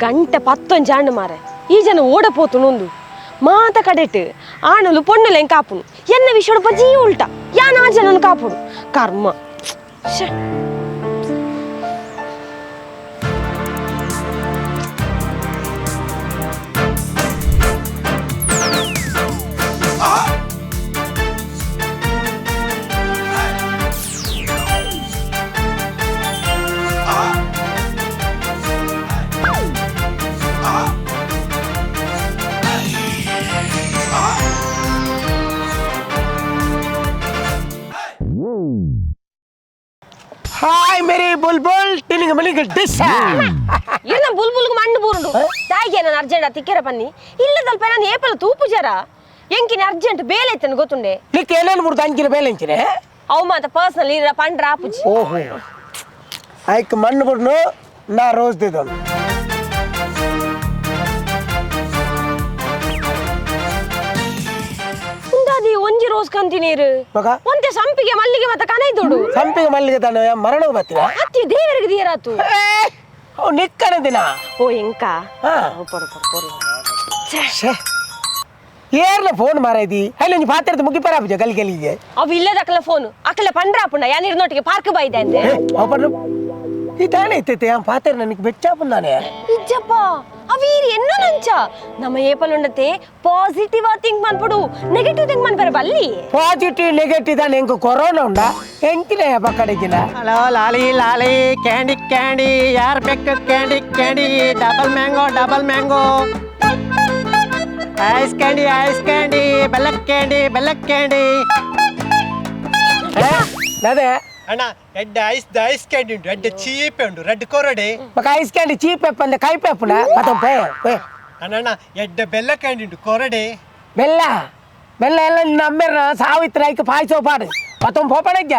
ಗಂಟೆ ಪತ್ತೊಂದು ಜಾಂಡು ಮಾರೆ ಈ ಜನ ಓಡ ಪೋತುನು ಮಾತ ಕಡೆಟ್ ಆಣಲು ಪೊಣ್ಣುಲೆನ್ ಕಾಪುನು ಎನ್ನ ವಿಷಯಡು ಬಜೀ ಉಲ್ಟ ಯಾನ್ ಆ ಜನನ್ ಕಾಪುಡು ಕರ್ಮ ಶ್ಯೆ. ಹಾಯ್ ಮೇರಿ ಬುಲ್ಬುಲ್ ಟಿನಿಂಗ್ ಮನಿಗೆ ಡಿಸ್. ಇರ್ನ ಬುಲ್ಬುಲ್ಗ್ ಮಣ್ಣು ಬೂರುಂಡು ತಾಯಿಗೆ ನಾನು ಅರ್ಜೆಂಟ್ ತಿಕ್ಕೆರ ಪನ್ನಿ ಇಲ್ಲದಲ್ಪ ನಾನು ಏಪಲ ತೂಪು ಜರ ಎಂಕಿನ ಅರ್ಜೆಂಟ್ ಬೇಲೆ ಐತನ ಗೊತ್ತುಂಡೆ. ನಿಕ್ ಏನೇನು ಬಿಡ್ತು ಅಂಚಿನ ಬೇಲೆ ಅಂಚಿನ? ಅವು ಮಾತ ಪರ್ಸನಲ್ ಇರ ಪಂಡ್ರ ಆಪುಜಿ. ಓಹೋ, ಐಕ್ ಮಣ್ಣು ಬಿಡ್ನು ನಾ ರೋಸ್ ದಿದನು. ಉಂದಾದಿ ಒಂಜಿ ರೋಸ್ ಕಂತಿ ನೀರು. ಮಗ. ಒಂತೆ ಸಂಪಿಗೆ ಮಲ್ಲಿಗೆ ಮತ್ತ ಕನೈದೋಡು. ಸಂಪಿಗೆ ಮಲ್ಲಿಗೆ ತಾನೆ ಮರಣ ಬತ್ತಿನ. ಅತ್ತಿ ದೇವರಿಗೆ ದಿಯರಾತು. ಅವು ನಿಕ್ಕನ ದಿನ. ಓ ಎಂಕ. ಹಾ. ಓ ಪೊರು ಪೊರು ಪೊರು. ಶ್ಯೆ. ಏರ್ನ ಫೋನ್ ಮಾರಾಯ್ತಿ ಅಲ್ಲಿ ಒಂಜಿ ಪಾತ್ರದ ಮುಗಿಪರ ಆಪುಜ ಗಲಿ ಗಲಿಗೆ. ಅವು ಇಲ್ಲದಕ್ಕಲ ಫೋನ್ ಅಕ್ಕಲ ಪಂಡ್ರ ಆಪುಂಡ ಯಾನ್ ಇರ್ನೊಟ್ಟಿಗೆ ಪಾರ್ಕ್ ಬೈದೆ ಅಂದೆ. ಏ, ಅವು ಪಂಡ್ರು ಈ ತಾನೇ ಇತ್ತೈತೆ ಆ ಪಾತ್ರೆ ನನಗೆ ಬೆಚ್ಚಾಪುಂದಾನೆ. ಇಜ್ಜಪ್ಪ ಅವೀರ್ ಎನ್ನ ನಂಚ ನಮ್ಮ ಏಪಲುಂಡತೆ ಪಾಸಿಟಿವ್ ಥಿಂಕ್ ಮನ್ಪುಡು ನೆಗೆಟಿವ್ ಥಿಂಕ್ ಮನ್ಪರ ಬಲ್ಲಿ. ಪಾಸಿಟಿವ್ ನೆಗೆಟಿವ್ ತಾನೆ ಎಂಕ್ ಕೊರೋನಾ ಉಂಡ ಎಂಕಿನ ಪಕ್ಕಡಿಗಿನ. ಹಲೋ ಲಾಲಿ ಲಾಲಿ ಕ್ಯಾಂಡಿ ಕ್ಯಾಂಡಿ ಯಾರ್ ಬೇಕು candy candy double mango double mango ice candy ice candy ಬೆಲ್ಲಕ್ candy ಬೆಲ್ಲಕ್ candy. ಅದೇ. ಅಣ್ಣ ಎಡ್ಡೆ ಐಸ್ ಐಸ್ ಕ್ಯಾಂಡಿ ಉಂಟು ಎಡ್ಡೆ ಚೀಪೆ ಉಂಟು ರೆಡ್ ಕೊರಡೆ. ಮಕ್ಕ ಐಸ್ ಕ್ಯಾಂಡಿ ಚೀಪ್ ಎಪ್ಪಂದೆ ಕೈ ಪೆಪ್ಪುನ ಮತ್ತೆ ಪೇ ಪೇ. ಅಣ್ಣ ಅಣ್ಣ ಎಡ್ಡೆ ಬೆಲ್ಲ ಕ್ಯಾಂಡಿ ಉಂಟು ಕೊರಡೆ. ಬೆಲ್ಲ ಬೆಲ್ಲ ಎಲ್ಲ ನಿನ್ನ ಅಮ್ಮೆರ್ನ ಸಾವಿತ್ರ ಐಕ್ ಪಾಯ್ಸೋ ಪಾಡು ಮತ್ತೊಂದು ಪೋಪಣಜ್ಜ.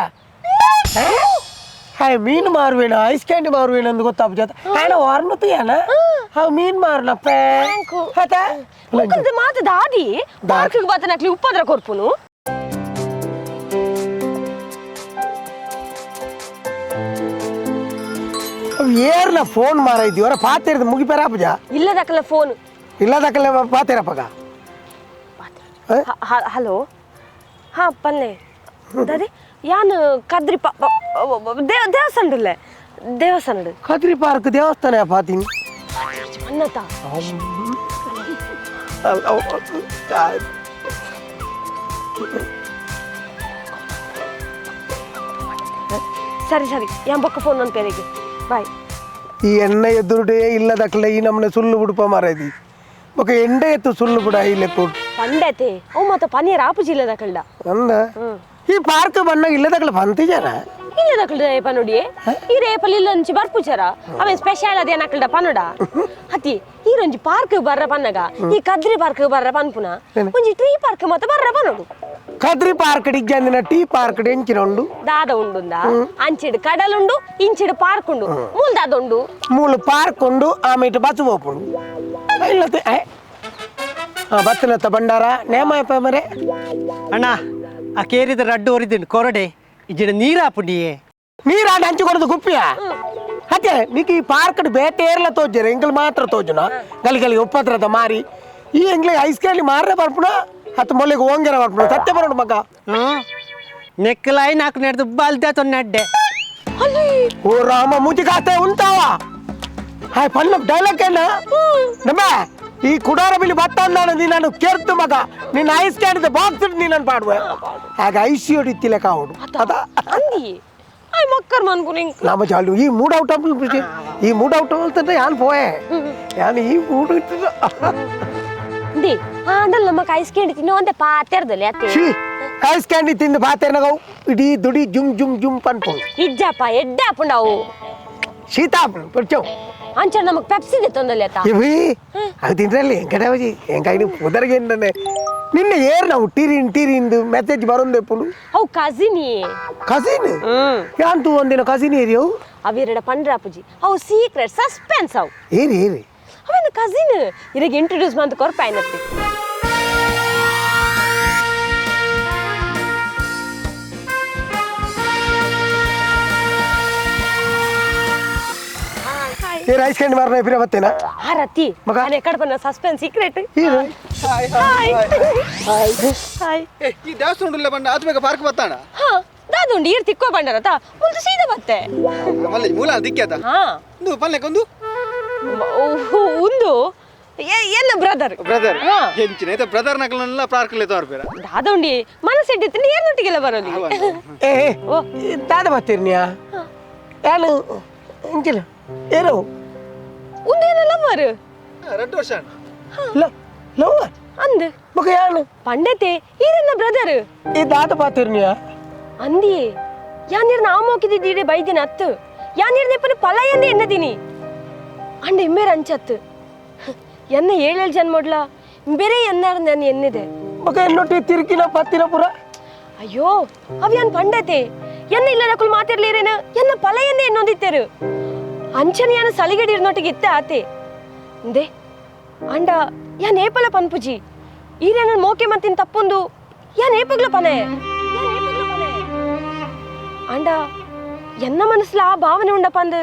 ಹಾಯ್ ಮೀನು ಮಾರುವೇನ ಐಸ್ ಕ್ಯಾಂಡಿ ಮಾರುವೇನ ಅಂದು ಗೊತ್ತಾಪ ಜೊತೆ ಆಯ್ನ ವಾರ್ನುತಿಯಾನ ಹಾವ್ ಮೀನು ಮಾರುನಪ್ಪ. ಆತ. ಮುಕ್ಕಲ್ದ ಮಾತು ದಾದಿ ಪಾರ್ಕ್ ಬಾತನಕ್ಲಿ ಉಪ್ಪದ್ರ ಕೊರ್ಪುನು. ಏರ್ನ ಫೋನ್ ಮಾರೈತಿ ಅವರ ಪಾತಿರದ ಮುಗಿಪೆರಾಪುಜ. ಇಲ್ಲದಕ್ಕಲ ಫೋನ್. ಇಲ್ಲದಕ್ಕಲ್ಲ ಪಾತಿರಪ್ಪಗ. ಹಲೋ ಹಾ ಪನ್ನೆ ದಾದಿ ಯಾನ್ ಕದ್ರಿ ದೇವಸ್ಥಾನಡುಲ್ಲೆ ದೇವಸ್ಥಾನಡು. ಕದ್ರಿ ಪಾರ್ಕ್ ದೇವಸ್ಥಾನ ಪಾತೀನಿ. ಪನ್ನತ. ಸರಿ ಸರಿ ಯಾನ್ ಬೊಕ್ಕ ಫೋನ್ ನನ್ನ ಪೇರೆಗೆ ಬಾಯ್. ಈ ಎಣ್ಣೆ ಎದುರುಡೇ ಇಲ್ಲದಕ್ಕಲ್ಲ ಈ ನಮ್ಮನೆ ಸುಳ್ಳು ಬಿಡುಪ ಮಾರೈತಿ ಬೊಕ ಎಂಡೆ ಎತ್ತು ಸುಳ್ಳು ಬಿಡ ಇಲ್ಲ ಕೊಟ್ಟು. ಪಂಡತೆ ಅವು ಮಾತ ಪನ್ನೀರ್ ಆಪುಜಿ ಇಲ್ಲದಕ್ಕಲ್ಡ. ಅಂದ ಈ ಪಾರ್ಕ್ ಬಣ್ಣ ಇಲ್ಲದಕ್ಕಲ್ಲ ಪಂತಿಜನ. ಇಲ್ಲದಕ್ಕಲ್ಡ ಪನುಡಿ ಈ ರೇಪಲ್ ಇಲ್ಲೊಂಚಿ ಬರ್ಪುಜರ ಅವೆ ಸ್ಪೆಷಲ್ ಅದೇನಕ್ಕಲ್ಡ ಪನುಡ ಅತಿ ಈರೊಂಜಿ ಪಾರ್ಕ್ ಬರ್ರ ಪನ್ನಗ ಈ ಕದ್ರಿ ಪಾರ್ಕ್ ಬರ್ರ ಪನ್ಪುನ ಒಂಜಿ ಟ್ರೀ ಪಾರ್ಕ್ ಮಾತ ಬರ್ರ ಪನೋಡು. ಕದ್ರಿ ಪಾರ್ಕ್ ಡಿಜ್ಜಂದಿನ ಟೀ ಪಾರ್ಕ್ ಎಂಚಿನ ಉಂಡು. ದಾದ ಉಂಡುಂದ ಅಂಚಿಡ್ ಕಡಲುಂಡು ಇಂಚಿಡ್ ಪಾರ್ಕ್ ಉಂಡು ಮೂಲ್ ದಾದ ಉಂಡು. ಮೂಲು ಪಾರ್ಕ್ ಉಂಡು ಆಮೇಲೆ ಬಸ್ ಹೋಪುಂಡು ಇಲ್ಲತ್ತೆ ಬತ್ತಿನತ್ತ ಭಂಡಾರ ನೇಮ ಮರೆ. ಅಣ್ಣ ಆ ಕೇರಿದ ರಡ್ಡು ಒರಿದುಂಡು ಕೊರಡೆ ಇಜ್ಜಿಡ ನೀರಾಪುಂಡಿಯೇ. ನೀರಾಡ ಹಂಚಿ ಕೊಡೋದು ಗುಪ್ಪಿಯ ಅದೇ ನಿಕ್ ಈ ಪಾರ್ಕ್ ಬೇಟೆ ಏರ್ಲ ತೋಜರ ಎಂಗ್ಲ್ ಮಾತ್ರ ತೋಜುನ ಗಲಿ ಗಲಿ ಉಪ್ಪತ್ರದ ಮಾರಿ ಈ ಎಂಗ್ಲಿಗೆ ಐಸ್ ಕ್ಯಾಂಡಿ ಮಾರ್ರೆ ಬರ್ಪುಣ ಹತ್ತು ಮೊಲೆಗೆ ಓಂಗೆರ ಬರ್ಪುಣ ಸತ್ಯ ಬರೋಣ ಮಗ. ಹ್ಞೂ ನೆಕ್ಕಲಾಯಿ ನಾಲ್ಕು ನಡೆದು ಬಲ್ದೆ ತೊನ್ನಡ್ಡೆ. ಅಲ್ಲಿ. ಓ ರಾಮ ಮೂತಿ ಕಾಸ್ತೆ ಉಂಟಾವ ಹಾಯ್ ಪನ್ನ ಡೈಲಾಗ್ ಏನ ನಮ್ಮ ಈ ಕುಡಾರ ಬಿಲ್ಲಿ ಬತ್ತ ಅಂದಾನ ನಾನು ಕೆರ್ತು ಮಗ ನಿನ್ನ ಐಸ್ ಕ್ಯಾಂಡಿದ ಬಾಕ್ಸ್ ನೀನು ಪಾಡುವೆ ಆಗ ಐಸಿ ಹೊಡಿತಿಲ್ಲ ಕಾವಡು ಅದ. ಅಂದಿ ಆಯ್ ಮಕ್ಕರ್ ಮನ್ಪುನ ಇಂಕ್. ನಮ್ಮ ಚಾಲು ಈ ಮೂಡ್ ಔಟ್ ಆಫ್ ಈ ಮೂಡ್ ಔಟ್ ಅಂತಂದ್ರೆ ಯಾನ್ ಪೋಯೆ ಯಾನ್ ಈ ಮೂಡ್ ಅಂದಿ ಆಂಡಲ್ ನಮಕ್ ಐಸ್ ಕ್ಯಾಂಡಿ ತಿನ್ನೋ ಅಂತೆ ಪಾತೆರ್ದಲೆ ಅತ್ತೆ. She ice candy ತಿಂದು ಪಾತೆರ್ನಗವು ಇಡೀ ದುಡಿ ಜುಮ್ ಜುಮ್ ಜುಮ್ ಪನ್ಪು. ಇಜ್ಜಪ್ಪ ಎಡ್ಡೆ ಆಪುಂಡವು. ಶೀತ ಪುಡ್ಚವು. ಅಂಚ ನಮಕ್ ಪೆಪ್ಸಿ ದೆತ್ತೊಂದಲೆ ಅತ್ತ. ಇವಿ ಅದು ತಿಂದ್ರಲ್ಲಿ ಎಂಕಟಾವಜಿ ಎಂಕಾಯಿ ಪುದರ್ಗೆ ನಿನ್ನೆ ಏರ್ ನಾವು ಟೀರಿನ್ ಟೀರಿಂದು ಮೆಸೇಜ್ ಬರೋಂದೆ ಪುಡು. ಅವು ಕಸಿನಿ. ಕಸಿನ್. ಹ್ಮ್. ಯಾಂತು ಒಂದಿನ ಕಸಿನ್ ಏರಿಯವು. ಅವೆರಡ ಪಂಡ್ರಾಪುಜಿ ಅವು ಸೀಕ್ರೆಟ್ ಸಸ್ಪೆನ್ಸ್ ಅವು. ಏರಿ ಏರಿ. ಅವನ ಕಸಿನ್ ಇರಗೆ ಇಂಟ್ರೊಡ್ಯೂಸ್ ಮಂತ್ ಕೊರ್ಪ ಏನತ್ತೆ. ಹಾಯ್. ಈ ರೈಸ್ ಕ್ಯಾಂಡಿ ಮಾರನ ಪಿರ ಬತ್ತೇನಾ? ಆರತಿ ಮಗ. ನಾನು ಎಕ್ಕಡ ಬನ್ನ ಸಸ್ಪೆನ್ಸ್ ಸೀಕ್ರೆಟ್. ಈರು ಹಾಯ್ ಹಾಯ್. ಏ, ಈ ದೇವಸ್ಥಾನ ಉಂಡುಲ್ಲ ಬಂಡ ಅದು ಬೇಗ ಪಾರ್ಕ್ ಬತ್ತಾಣ. ಹಾ, ದಾದುಂಡು ಈರ್ ತಿಕ್ಕೋ ಬಂಡರತ ಮುಲ್ತು ಸೀದಾ ಬತ್ತೆ. ಮಲ್ಲ ಮೂಲ ದಿಕ್ಕೇತ. ಹಾ. ಒಂದು ಪಲ್ಲೆಕೊಂದು. ಉಂದು ಎನ್ನ ಬ್ರದರ್. ಬ್ರದರ್. ಹಾ. ಹೆಂಚಿನ ಐತೆ ಬ್ರದರ್ ನಕಲನ್ನೆಲ್ಲ ಪಾರ್ಕ್ ತೋರ್ಪೇರ. ದಾದುಂಡಿ ಮನಸ್ಸಿಟ್ಟಿತ್ತು ಏರ್ನೊಟ್ಟಿಗೆಲ್ಲ ಬರೋದು. ಏ. ಓ. ದಾದ ಬತ್ತೀರ್ನಿಯಾ ಯಾನು ಇಂಚಿನ ಏರು? ಉಂದೇನ ಲವ್ವರ್. 2 ವರ್ಷ. ಲವ್. ಅಂದ್. ಮಗ ಯಾನು? ಪಂಡತೆ ಈರನ್ನ ಬ್ರದರ್. ಈ ದಾದ ಬಾತಿರ್ನಿಯಾ? ಅಂದಿಯೇ ಯಾನಿರ್ನ ಆಮೋಕಿದಿದ್ದೀಡೆ ಬೈದಿನ ಅತ್ತು ಯಾನಿರ್ನ ಇಪ್ಪನ ಪಲ ಎಂದೇ ಎನ್ನದಿನಿ ಅಂಡ ಇಮ್ಮೇರ ಅಂಚತ್ತು ಎನ್ನ ಏಳೇಳು ಜನ್ಮೊಡ್ಲ ಬೇರೆ ಎನ್ನಾರ ನಾನು ಎನ್ನಿದೆ. ಮಗ ಎನ್ನೊಟ್ಟಿ ತಿರುಕಿನ ಪತ್ತಿನ ಪುರ. ಅಯ್ಯೋ ಅವ್ಯಾನ್ ಪಂಡತೆ ಎನ್ನ ಇಲ್ಲದಕ್ಕೂ ಮಾತಿರ್ಲಿರೇನು ಎನ್ನ ಪಲ ಎಂದೇ ಎನ್ನೊಂದಿತ್ತೇರು ಅಂಚನೆ ಯಾನ ಸಲಿಗಡಿ ಇರ್ನೊಟ್ಟಿಗೆ ಇತ್ತೆ ಆತೆ ಇಂದೆ ಅಂಡ ಯಾನ್ ಏಪಲ ಪನ್ಪುಜಿ ಈರೇನ ಮೋಕೆ ಮಂತಿನ ತಪ್ಪೊಂದು ಯಾನ್ ಏಪಗ್ಲ ಪನೆ ಅಂಡ ಎನ್ನ ಮನಸ್ಸುಲ ಆ ಭಾವನೆ ಉಂಡಪ್ಪ ಅಂದ್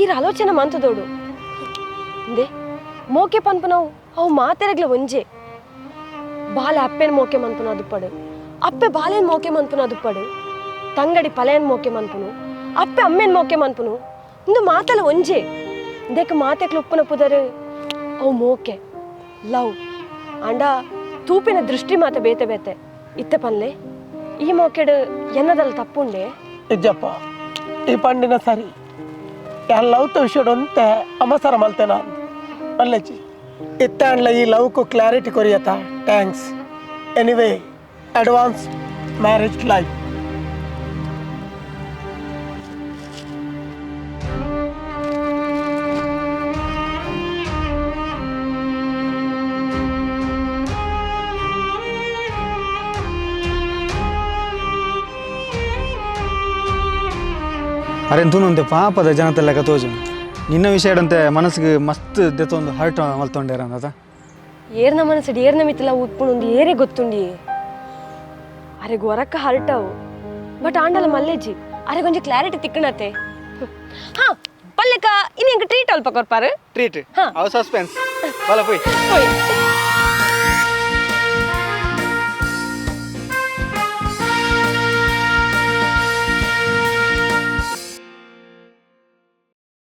ಈರ ಆಲೋಚನೆ ಮಂತದೋಡು ಇಂದೆ ಮೋಕೆ ಪನ್ಪುನವು ಅವು ಮಾತೆರಗ್ಲ ಒಂಜೆ ಬಾಲೆ ಅಪ್ಪೆನ ಮೋಕೆ ಮನ್ಪುನ ದುಪ್ಪಡು ಅಪ್ಪೆ ಬಾಲೆನ್ ಮೋಕೆ ಮನ್ಪುನ ದುಪ್ಪಡು ತಂಗಡಿ ಪಲೆಯನ್ ಮೋಕೆ ಮನ್ಪುನು ಅಪ್ಪೆ ಅಮ್ಮೆನ್ ಮೋಕೆ ಮನ್ಪುನು ಇಂದು ಮಾತಲ ಒಂಜೆ ಇಂದೆಕ್ ಮಾತೆಕ್ಲು ಉಪ್ಪುನ ಪುದರು ಅವು ಮೋಕೆ ಲವ್ ಅಂಡ ತೂಪಿನ ದೃಷ್ಟಿ ಮಾತ ಬೇತೆ ಬೇತೆ ಇತ್ತೆ ಪನ್ಲೆ ಈ ಮೋಕೆಡು ಎನ್ನದಲ್ಲ ತಪ್ಪುಂಡೆ. ಇಜ್ಜಪ್ಪ ಈ ಪಂಡಿನ ಸರಿ ಯಾನ್ ಲವ್ ವಿಷಯಡೊಂತೆ ಅಮಸರ ಮಲ್ತೇನ ಮಲ್ಲೆಚ್ಚಿ ಇತ್ತಾಂಡ್ಲ ಈ ಲವ್ಕು clarity ಕೊರಿಯತ. Thanks anyway, advance marriage life. ಅರೆ ತೂನಂತೆ ಪಾಪದ ಜನತೆಲ್ಲ ತೋಜು ನಿನ್ನ ವಿಷಯ ಅಂತೆ ಮನಸ್ಸಿಗೆ ಮಸ್ತ್ ದೆತ್ತೊಂದು ಹರ್ಟ್ ಮಲ್ತೊಂಡೇರ ಅಂದತ. ಏರ್ನ ಮನಸ್ಸು ಏರ್ನ ಮಿತ್ತಲ ಉತ್ಪುಣೊಂದು ಏರೇ ಗೊತ್ತುಂಡಿ ಅರೆ ಗೊರಕ್ಕ ಹರ್ಟವು ಬಟ್ ಆಂಡಲ ಮಲ್ಲೇಜಿ ಅರೆ ಕೊಂಚ ಕ್ಲಾರಿಟಿ ತಿಕ್ಕಣತೆ. ಹಾ ಪಲ್ಲೆಕ ಇನ್ನು ಎಂಕ್ ಟ್ರೀಟ್ ಅಲ್ಪ ಕೊರ್ಪಾರು. ಟ್ರೀಟ್. ಹಾ. ಅವು ಸಸ್ಪೆನ್ಸ್ ಬಲ ಪೋಯ್. ಹೋಯ್.